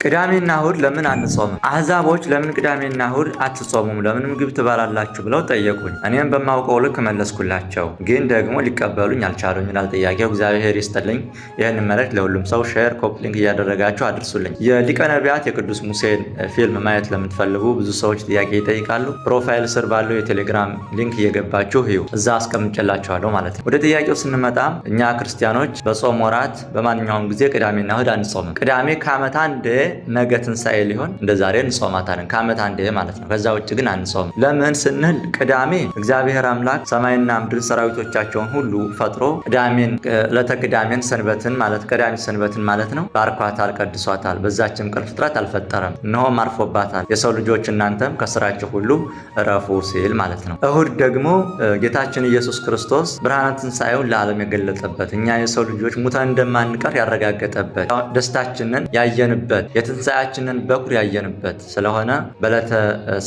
ቅዳሜና እሁድ ለምን አንጾምም? አሕዛቦች ለምን ቅዳሜና እሁድ አትጾሙም? ለምን ምግብ ትበላላችሁ? ብለው ጠየቁኝ። እኔም በማውቀው ልክ መለስኩላቸው፣ ግን ደግሞ ሊቀበሉኝ አልቻሉም ይላል ጥያቄው። እግዚአብሔር ይስጥልኝ። ይህን መልእክት ለሁሉም ሰው share፣ copy link እያደረጋችሁ አድርሱልኝ። የሊቀ ነቢያት የቅዱስ ሙሴን ፊልም ማየት ለምትፈልጉ ብዙ ሰዎች ጥያቄ ይጠይቃሉ። Profile ስር ባለው የቴሌግራም link እየገባችሁ እዩ፣ እዛ አስቀምጬላችኋለሁ ማለት ነው። ወደ ጥያቄው ስንመጣ እኛ ክርስቲያኖች በጾም ወራት በማንኛውም ጊዜ ቅዳሜና እሁድ አንጾምም። ቅዳሜ ከዓመት አንዴ ነገ ትንሣኤ ሊሆን እንደ ዛሬ እንጾማታለን። ከዓመት አንዴ ማለት ነው። ከዛ ውጭ ግን አንጾምም። ለምን ስንል ቅዳሜ እግዚአብሔር አምላክ ሰማይና ምድርን ሰራዊቶቻቸውን ሁሉ ፈጥሮ ቅዳሜን ዕለተ ቅዳሜን ሰንበትን ማለት ቀዳሚ ሰንበትን ማለት ነው ባርኳታል፣ ቀድሷታል። በዛችም ቀን ፍጥረት አልፈጠረም፣ እነሆም አርፎባታል። የሰው ልጆች እናንተም ከስራችሁ ሁሉ እረፉ ሲል ማለት ነው። እሁድ ደግሞ ጌታችን ኢየሱስ ክርስቶስ ብርሃነ ትንሣኤውን ለዓለም የገለጠበት፣ እኛ የሰው ልጆች ሙተን እንደማንቀር ያረጋገጠበት፣ ደስታችንን ያየንበት፣ የትንሣኤያችንን በኩር ያየንበት ስለሆነ በዕለተ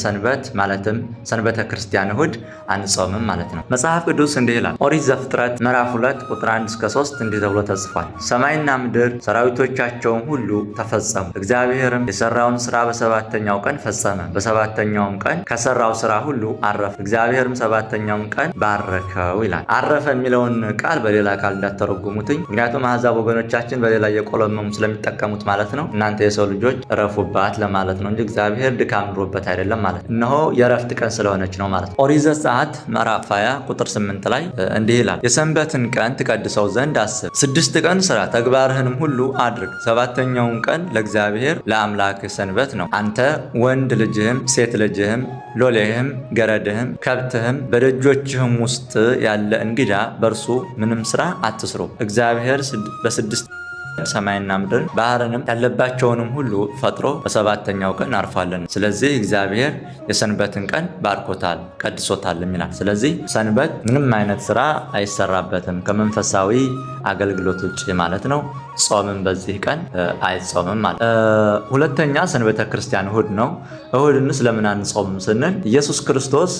ሰንበት ማለትም ሰንበተ ክርስቲያን እሁድ አንጾምም ማለት ነው። መጽሐፍ ቅዱስ እንዲህ ይላል። ኦሪት ዘፍጥረት ምዕራፍ 2 ቁጥር 1 እስከ 3 እንዲህ ተብሎ ተጽፏል። ሰማይና ምድር ሰራዊቶቻቸውም ሁሉ ተፈጸሙ። እግዚአብሔርም የሰራውን ስራ በሰባተኛው ቀን ፈጸመ። በሰባተኛውም ቀን ከሰራው ስራ ሁሉ አረፈ። እግዚአብሔርም ሰባተኛውን ቀን ባረከው ይላል። አረፈ የሚለውን ቃል በሌላ ቃል እንዳተረጉሙትኝ፣ ምክንያቱም አሕዛብ ወገኖቻችን በሌላ እየቆለመሙ ስለሚጠቀሙት ማለት ነው። እናንተ የሰው ልጆች እረፉባት ለማለት ነው እንጂ እግዚአብሔር ድካም ኑሮበት አይደለም ማለት ነው። እነሆ የእረፍት ቀን ስለሆነች ነው ማለት ነው። ኦሪት ዘጸአት ምዕራፍ 20 ቁጥር 8 ላይ እንዲህ ይላል፣ የሰንበትን ቀን ትቀድሰው ዘንድ አስብ። 6 ቀን ስራ፣ ተግባርህንም ሁሉ አድርግ። ሰባተኛውን ቀን ለእግዚአብሔር ለአምላክህ ሰንበት ነው። አንተ ወንድ ልጅህም ሴት ልጅህም ሎሌህም ገረድህም ከብትህም በደጆችህም ውስጥ ያለ እንግዳ በእርሱ ምንም ስራ አትስሩ። እግዚአብሔር በ6 ሰማይና ምድርን ባህርንም ያለባቸውንም ሁሉ ፈጥሮ በሰባተኛው ቀን አርፏለን። ስለዚህ እግዚአብሔር የሰንበትን ቀን ባርኮታል፣ ቀድሶታልም ይላል። ስለዚህ ሰንበት ምንም አይነት ስራ አይሰራበትም ከመንፈሳዊ አገልግሎት ውጭ ማለት ነው። ጾምም በዚህ ቀን አይጾምም ማለት። ሁለተኛ ሰንበተ ክርስቲያን እሁድ ነው። እሁድንስ ለምን አንጾምም ስንል ኢየሱስ ክርስቶስ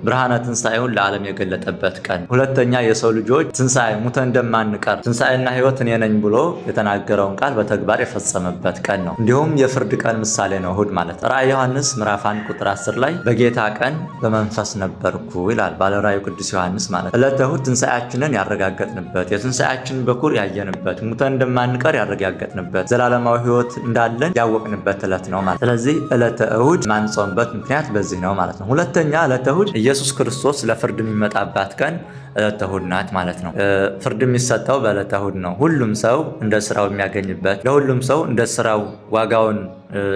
ብርሃነ ትንሣኤውን ለዓለም የገለጠበት ቀን፣ ሁለተኛ የሰው ልጆች ትንሣኤ ሙተን እንደማንቀር ትንሣኤና ሕይወት እኔ ነኝ ብሎ የተናገረውን ቃል በተግባር የፈጸመበት ቀን ነው። እንዲሁም የፍርድ ቀን ምሳሌ ነው እሁድ ማለት። ራእይ ዮሐንስ ምዕራፍ 1 ቁጥር 10 ላይ በጌታ ቀን በመንፈስ ነበርኩ ይላል ባለ ራእዩ ቅዱስ ዮሐንስ ማለት። ዕለተ እሁድ ትንሣኤያችንን ያረጋገጥንበት፣ የትንሣኤያችንን በኩር ያየንበት፣ ሙተን እንደማንቀር ያረጋገጥንበት፣ ዘላለማዊ ሕይወት እንዳለን ያወቅንበት ዕለት ነው ማለት። ስለዚህ ዕለተ እሁድ ማንጾምበት ምክንያት በዚህ ነው ማለት ነው። ሁለተኛ ዕለተ እሁድ ኢየሱስ ክርስቶስ ለፍርድ የሚመጣባት ቀን ዕለተ እሁድ ናት ማለት ነው። ፍርድ የሚሰጠው በዕለተ እሁድ ነው። ሁሉም ሰው እንደ ስራው የሚያገኝበት፣ ለሁሉም ሰው እንደ ስራው ዋጋውን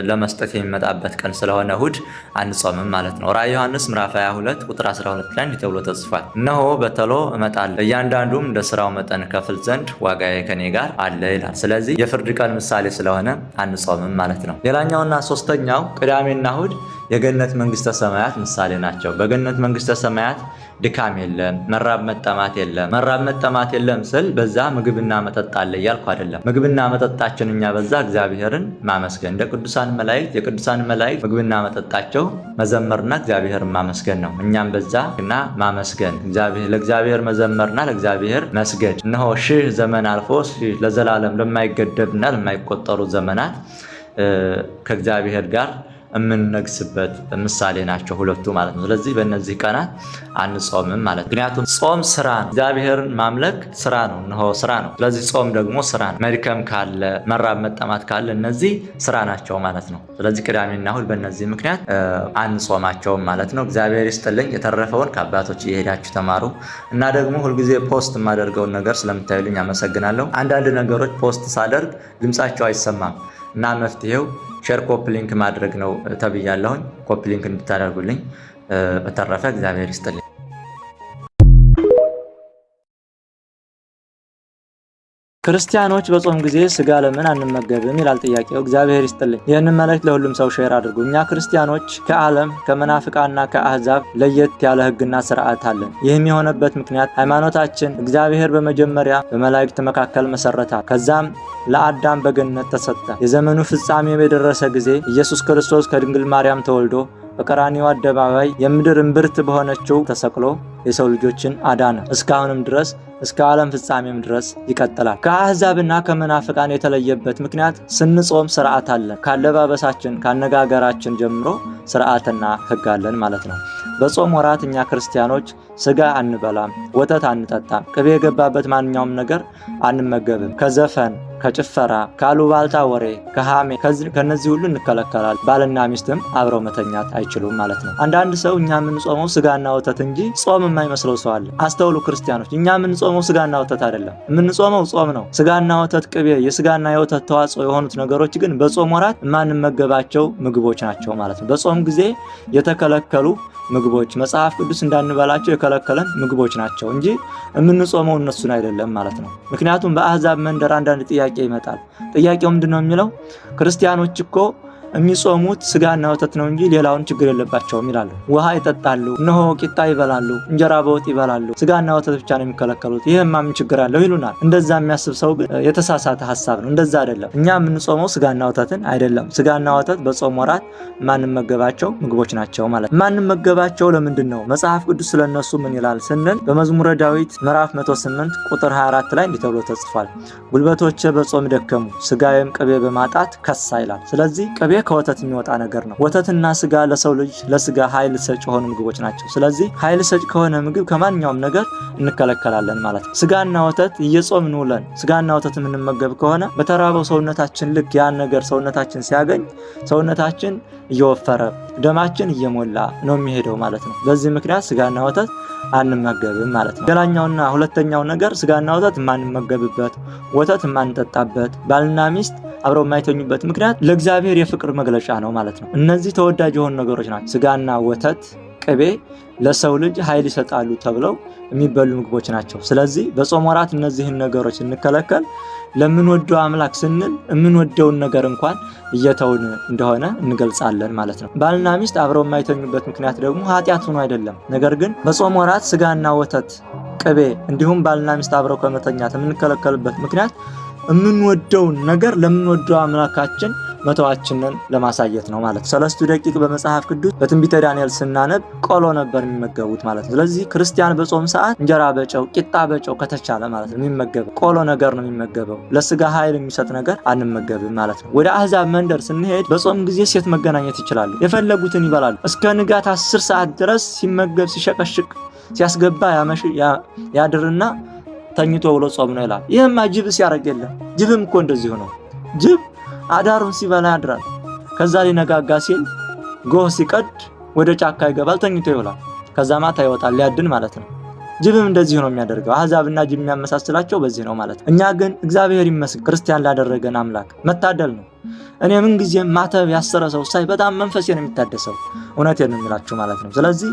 ለመስጠት የሚመጣበት ቀን ስለሆነ እሁድ አንጾምም ማለት ነው። ራእይ ዮሐንስ ምዕራፍ 22 ቁጥር 12 ላይ እንዲህ ተብሎ ተጽፏል። እነሆ በተሎ እመጣለሁ፣ እያንዳንዱም እንደ ስራው መጠን ከፍል ዘንድ ዋጋዬ ከኔ ጋር አለ ይላል። ስለዚህ የፍርድ ቀን ምሳሌ ስለሆነ አንጾምም ማለት ነው። ሌላኛውና ሶስተኛው ቅዳሜና እሁድ የገነት መንግስተ ሰማያት ምሳሌ ናቸው። በገነት መንግስተ ሰማያት ድካም የለም፣ መራብ መጠማት የለም። መራብ መጠማት የለም ስል በዛ ምግብና መጠጥ አለ እያልኩ አይደለም። ምግብና መጠጣችን እኛ በዛ እግዚአብሔርን ማመስገን እንደ ቅዱሳን መላእክት፣ የቅዱሳን መላእክት ምግብና መጠጣቸው መዘመርና እግዚአብሔርን ማመስገን ነው። እኛም በዛ እና ማመስገን ለእግዚአብሔር መዘመርና ለእግዚአብሔር መስገድ፣ እነሆ ሺህ ዘመን አልፎ ለዘላለም ለማይገደብና ለማይቆጠሩ ዘመናት ከእግዚአብሔር ጋር የምንነግስበት ምሳሌ ናቸው ሁለቱ ማለት ነው። ስለዚህ በእነዚህ ቀናት አንጾምም ማለት ነው። ምክንያቱም ጾም ስራ ነው። እግዚአብሔርን ማምለክ ስራ ነው። እነሆ ስራ ነው። ስለዚህ ጾም ደግሞ ስራ ነው። መድከም ካለ፣ መራብ መጠማት ካለ እነዚህ ስራ ናቸው ማለት ነው። ስለዚህ ቅዳሜና እሁድ በእነዚህ ምክንያት አንጾማቸውም ማለት ነው። እግዚአብሔር ይስጥልኝ። የተረፈውን ከአባቶች እየሄዳችሁ ተማሩ እና ደግሞ ሁልጊዜ post የማደርገውን ነገር ስለምታዩልኝ አመሰግናለሁ። አንዳንድ ነገሮች post ሳደርግ ድምጻቸው አይሰማም እና መፍትሄው share copy link ማድረግ ነው ተብያለሁኝ። Copy link እንድታደርጉልኝ። በተረፈ እግዚአብሔር ይስጥልኝ። ክርስቲያኖች በጾም ጊዜ ስጋ ለምን አንመገብም ይላል ጥያቄው። እግዚአብሔር ይስጥልኝ። ይህንን መልእክት ለሁሉም ሰው share አድርጉ። እኛ ክርስቲያኖች ከዓለም ከመናፍቃና ከአህዛብ ለየት ያለ ሕግና ስርዓት አለን። ይህም የሆነበት ምክንያት ሃይማኖታችን እግዚአብሔር በመጀመሪያ በመላእክት መካከል መሰረታት። ከዛም ለአዳም በገነት ተሰጠ። የዘመኑ ፍጻሜ በደረሰ ጊዜ ኢየሱስ ክርስቶስ ከድንግል ማርያም ተወልዶ በቀራንዮ አደባባይ የምድር እምብርት በሆነችው ተሰቅሎ የሰው ልጆችን አዳነ። እስካሁንም ድረስ እስከ ዓለም ፍጻሜም ድረስ ይቀጥላል። ከአሕዛብና ከመናፍቃን የተለየበት ምክንያት ስንጾም ስርዓት አለን። ካለባበሳችን ካነጋገራችን ጀምሮ ስርዓትና ሕግ አለን ማለት ነው። በጾም ወራት እኛ ክርስቲያኖች ስጋ አንበላም፣ ወተት አንጠጣም፣ ቅቤ የገባበት ማንኛውም ነገር አንመገብም። ከዘፈን፣ ከጭፈራ፣ ከአሉባልታ ወሬ፣ ከሃሜ ከነዚህ ሁሉ እንከለከላል። ባልና ሚስትም አብረው መተኛት አይችሉም ማለት ነው። አንዳንድ ሰው እኛ የምንጾመው ስጋና ወተት እንጂ ጾም የማይመስለው ሰው አለ። አስተውሉ ክርስቲያኖች፣ እኛ የምንጾመው ስጋና ወተት አይደለም። የምንጾመው ጾም ነው። ስጋና ወተት፣ ቅቤ፣ የስጋና የወተት ተዋጽኦ የሆኑት ነገሮች ግን በጾም ወራት የማንመገባቸው ምግቦች ናቸው ማለት ነው። በጾም ጊዜ የተከለከሉ ምግቦች መጽሐፍ ቅዱስ እንዳንበላቸው የከለከለን ምግቦች ናቸው እንጂ የምንጾመው እነሱን አይደለም ማለት ነው። ምክንያቱም በአሕዛብ መንደር አንዳንድ ጥያቄ ይመጣል። ጥያቄው ምንድነው የሚለው? ክርስቲያኖች እኮ የሚጾሙት ስጋና ወተት ነው እንጂ ሌላውን ችግር የለባቸውም ይላሉ። ውሃ ይጠጣሉ፣ እነሆ ቂጣ ይበላሉ፣ እንጀራ በወጥ ይበላሉ፣ ስጋና ወተት ብቻ ነው የሚከለከሉት፣ ይህማ ምን ችግር አለው ይሉናል። እንደዛ የሚያስብ ሰው ግን የተሳሳተ ሀሳብ ነው። እንደዛ አይደለም። እኛ የምንጾመው ስጋና ወተትን አይደለም። ስጋና ወተት በጾም ወራት የማንመገባቸው ምግቦች ናቸው ማለት ነው። የማንመገባቸው ለምንድን ነው? መጽሐፍ ቅዱስ ስለነሱ ምን ይላል ስንል በመዝሙረ ዳዊት ምዕራፍ 108 ቁጥር 24 ላይ እንዲህ ተብሎ ተጽፏል። ጉልበቶቼ በጾም ደከሙ፣ ስጋዬም ቅቤ በማጣት ከሳ ይላል። ስለዚህ ቅቤ ከወተት የሚወጣ ነገር ነው። ወተትና ስጋ ለሰው ልጅ ለስጋ ኃይል ሰጭ የሆኑ ምግቦች ናቸው። ስለዚህ ኃይል ሰጭ ከሆነ ምግብ ከማንኛውም ነገር እንከለከላለን ማለት ነው። ስጋና ወተት እየጾምን ውለን ስጋና ወተት የምንመገብ ከሆነ በተራበው ሰውነታችን ልክ ያን ነገር ሰውነታችን ሲያገኝ ሰውነታችን እየወፈረ ደማችን እየሞላ ነው የሚሄደው ማለት ነው። በዚህ ምክንያት ስጋና ወተት አንመገብም ማለት ነው። ሌላኛውና ሁለተኛው ነገር ስጋና ወተት የማንመገብበት፣ ወተት የማንጠጣበት፣ ባልና ሚስት አብረው የማይተኙበት ምክንያት ለእግዚአብሔር የፍቅር መግለጫ ነው ማለት ነው። እነዚህ ተወዳጅ የሆኑ ነገሮች ናቸው። ስጋና ወተት፣ ቅቤ ለሰው ልጅ ኃይል ይሰጣሉ ተብለው የሚበሉ ምግቦች ናቸው። ስለዚህ በጾም ወራት እነዚህን ነገሮች እንከለከል ለምንወደው አምላክ ስንል የምንወደውን ነገር እንኳን እየተውን እንደሆነ እንገልጻለን ማለት ነው። ባልና ሚስት አብረው የማይተኙበት ምክንያት ደግሞ ኃጢአት ሆኖ አይደለም። ነገር ግን በጾም ወራት ስጋና ወተት፣ ቅቤ እንዲሁም ባልና ሚስት አብረው ከመተኛት የምንከለከልበት ምክንያት የምንወደውን ነገር ለምንወደው አምላካችን መተዋችንን ለማሳየት ነው ማለት ነው። ሰለስቱ ደቂቅ በመጽሐፍ ቅዱስ በትንቢተ ዳንኤል ስናነብ ቆሎ ነበር የሚመገቡት ማለት ነው። ስለዚህ ክርስቲያን በጾም ሰዓት እንጀራ በጨው ቂጣ በጨው ከተቻለ ማለት ነው የሚመገበው ቆሎ ነገር ነው የሚመገበው። ለስጋ ኃይል የሚሰጥ ነገር አንመገብም ማለት ነው። ወደ አህዛብ መንደር ስንሄድ በጾም ጊዜ ሴት መገናኘት ይችላሉ። የፈለጉትን ይበላሉ። እስከ ንጋት 10 ሰዓት ድረስ ሲመገብ ሲሸቀሽቅ ሲያስገባ ያድርና ተኝቶ ብሎ ጾም ነው ይላል። ይህማ ጅብ ሲያደርግ የለም። ጅብም እኮ እንደዚሁ ነው። ጅብ አዳሩን ሲበላ ያድራል። ከዛ ሊነጋጋ ሲል ጎህ ሲቀድ ወደ ጫካ ይገባል፣ ተኝቶ ይውላል። ከዛ ማታ ይወጣል ሊያድን ማለት ነው። ጅብም እንደዚሁ ነው የሚያደርገው። አሕዛብና ጅብ የሚያመሳስላቸው በዚህ ነው ማለት ነው። እኛ ግን እግዚአብሔር ይመስገን ክርስቲያን ላደረገን አምላክ መታደል ነው። እኔ ምን ጊዜም ማተብ ያሰረ ሰው ሳይ በጣም መንፈሴ ነው የሚታደሰው። እውነቴን ነው የሚላችሁ ማለት ነው። ስለዚህ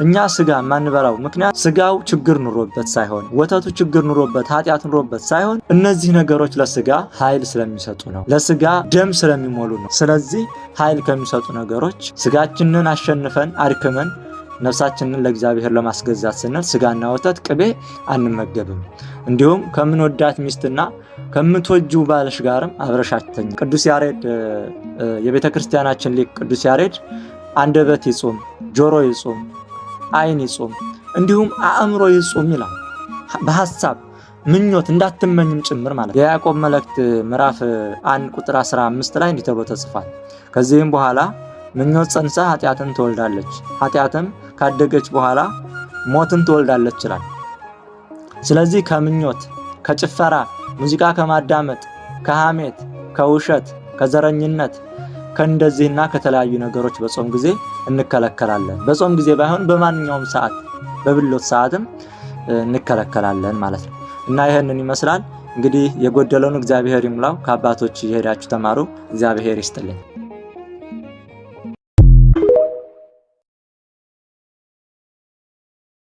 እኛ ስጋ የማንበላው ምክንያት ስጋው ችግር ኑሮበት ሳይሆን፣ ወተቱ ችግር ኑሮበት ኃጢአት ኑሮበት ሳይሆን እነዚህ ነገሮች ለስጋ ኃይል ስለሚሰጡ ነው፣ ለስጋ ደም ስለሚሞሉ ነው። ስለዚህ ኃይል ከሚሰጡ ነገሮች ስጋችንን አሸንፈን አድክመን ነፍሳችንን ለእግዚአብሔር ለማስገዛት ስንል ስጋና ወተት፣ ቅቤ አንመገብም። እንዲሁም ከምንወዳት ሚስትና ከምትወጂው ባልሽ ጋርም አብረሽ አትተኝ። ቅዱስ ያሬድ የቤተ ክርስቲያናችን ሊቅ ቅዱስ ያሬድ አንደበት ይጹም፣ ጆሮ ይጹም፣ ዓይን ይጹም፣ እንዲሁም አእምሮ ይጹም ይላል። በሀሳብ ምኞት እንዳትመኝም ጭምር ማለት ነው። የያዕቆብ መልእክት ምዕራፍ 1 ቁጥር 15 ላይ እንዲህ ተብሎ ተጽፏል። ከዚህም በኋላ ምኞት ጸንሳ ኃጢአትን ትወልዳለች፣ ኃጢአትም ካደገች በኋላ ሞትን ትወልዳለች ይላል። ስለዚህ ከምኞት፣ ከጭፈራ፣ ሙዚቃ ከማዳመጥ፣ ከሐሜት፣ ከውሸት፣ ከዘረኝነት ከእንደዚህና ከተለያዩ ነገሮች በጾም ጊዜ እንከለከላለን። በጾም ጊዜ ባይሆን በማንኛውም ሰዓት በብሎት ሰዓትም እንከለከላለን ማለት ነው። እና ይህንን ይመስላል እንግዲህ የጎደለውን እግዚአብሔር ይሙላው። ከአባቶች እየሄዳችሁ ተማሩ። እግዚአብሔር ይስጥልኝ።